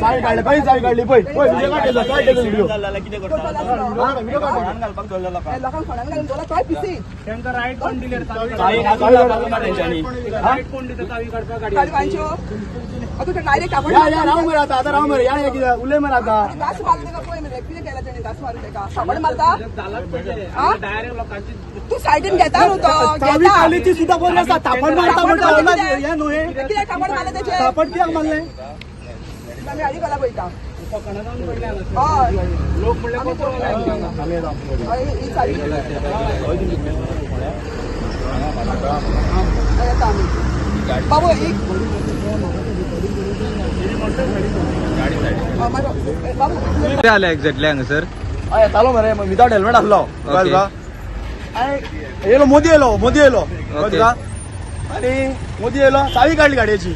चावी काडले पळय, चावी काडली पळय पळय, व्हिडिओ काडटा, काडटा व्हिडिओ. कितें करता? व्हिडिओ काडटा. फोंडान घालपाक दवरला लोकांक. लोकांक फोंडान घालून दवरला तोय पिसी. तांकां रायट कोण दिले? चावी घालून घालून ना तेंच्यांनी. रायट कोण दिता चावी काडपाक गाडी? गाडी वांच्यो आतां ते डायरेक्ट आपण या या राव मरे आता, आता राव मरे. या या कितें उलय मरे आता. घास मारून तेका पळय मरे, कितें केला तेणे? घास मारून तेका सापड मारता. जालाच पयशे हा? डायरेक्ट लोकांची. तू सायडीन घेता न्हू तो. चावी घेता. काडली ती सुद्धा बरी आसा. थापट मारता थापट म्हणटा मारता. हे न्हय. कित्याक थापड मारलें तेचेर? थापट कित्याक मारलें? आमी गाडी कोला पळयता. कोकणा जावन पडले हांगासर. हय. लोक म्हणल्यार कोचरो हय, ही चावी. हय, येता आमी बाबू एक. हय, मागीर बाबू. कितें जालें एक्झॅक्टली हांगासर? हय, येतालो मरे विदाउट हेल्मेट आसलो, कळ्ळें तुका? आनी येयलो मोदी, येयलो मोदी, येयलो, कळ्ळें तुका? आनी मोदी येयलो, चावी काडली गाडयेची.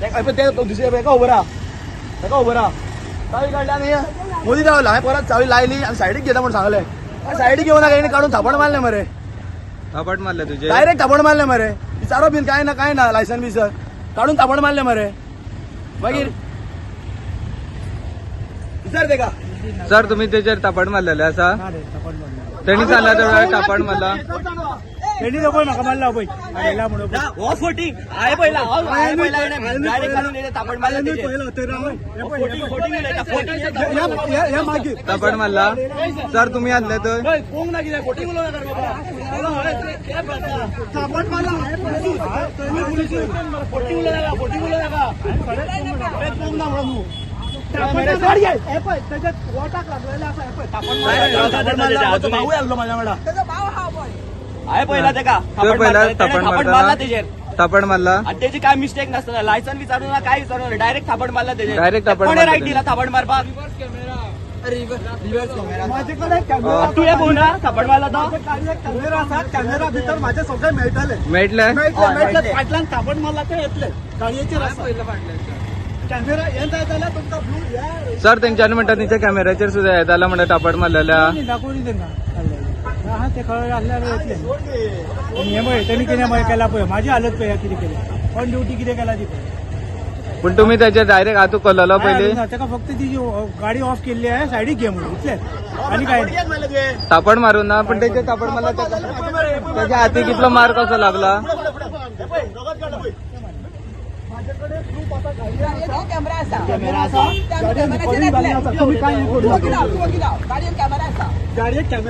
ते दुसरे हेका खबर आहा, तेका खबर आहा. चावी काडली आनी मोदी रावलो. हांवें परत चावी लायली आनी सायडीक घेता म्हूण सांगलें. आनी सायडीक घेवन हेणी काडून थापड मारलें मरे. थापट मारलें तुजेर? डायरेक्ट थापड मारलें मरे. विचारो बीन काय ना, काय ना, लायसन बिसन काडून थापड मारलें मरे. मागीर विचार तेका. सर, तुम्ही तेजेर थापट मारलेले आसा? तेणी सांगला तर थापट मारला. तेणी तो पळय म्हाका मारला पळय, आयला म्हणून. हो फोटिंग हांवें पळयला, हो हांवें पळयला, डायरेक्ट काडून येयले, थापड मारले तेजेर. पळयलो ते राव. हे पळय, फोटिंग फोटिंग उलयता, फोटिंग. हे हे मागीर थापट मारला सर तुम्ही आसले तर? पोंग ना कितें फोटिंग उलोवं नाका रे बाबा. थापट मारला हांवें पळयलो. तुम्ही पुलिस, फोटिंग उलोवं नाका, फोटिंग उलोवं नाका. पोंग ना म्हणून तूं. हे पळय, तेज्या बोटाक लागलेलें आसा. हे पळय, थापट मारला. थापड मारला तो भाऊय आसलो म्हाज्या वांगडा. तेजो भाव आहा पळय. हांवें पळयला तेका. तुवें पळयला थापड थापट मारला मारता? तेजेर. थापट मारला. आणि त्याची काय मिस्टेक नसताना, लायसन विचारू ना, काय विचारू ना, डायरेक्ट थापड मारला त्याचे. Direct थापड कोणे मारला राईट त्याने. दिला थापड मारपाक? माझे कडेन कॅमेरा. तुवें पळोवना थापड मारला तो? माझ्या गाडयेक कॅमेरा आसा. कॅमेरा भितर माझे सगळे मेळटले. मेळटले. मेळटले, मेळटले. फाटल्यान थापट मारला ते येतले. गाडयेचेर आसा कॅमेरा. हें जाय जाल्यार तुमकां ब्लू हे. सर, तेंच्यांनी म्हणटा तेंच्या कॅमेऱ्याचेर सुद्धा येताला म्हणटा थापट मारलेल्या. दाखोवनी तांकां आहा ते खबर आसल्यार येतले. आनी हें पळय, तेणी कितें पळय केला पळय, म्हाजी हालत पळय कितें केल्या. ऑन ड्युटी कितें केला ती पळय. पूण तुम्ही तेजेर डायरेक्ट हातू कोल्लोलो पयलीं? ना, ताका फक्त तिजी गाडी ऑफ केल्ली आहे, सायडीक घे म्हणून इतलेंच, आनी काय नाही. कित्याक मारलें तुवें? थापट मारून ना, पण तेजेर थापट मारला तेच्या हाती कितलो मार कसो लागला? हे पळय, रगत काडटा पळय. गाडयेक कॅमेरा आसा. कॅमेरा आसा. त्या कॅमेराचेर रिकॉर्डिंग येतले. तुम्ही काय तूं वगीलाव, तूं वगीलाव. गाडयेक कॅमेरा आसा. गाडयेक कॅमेरा.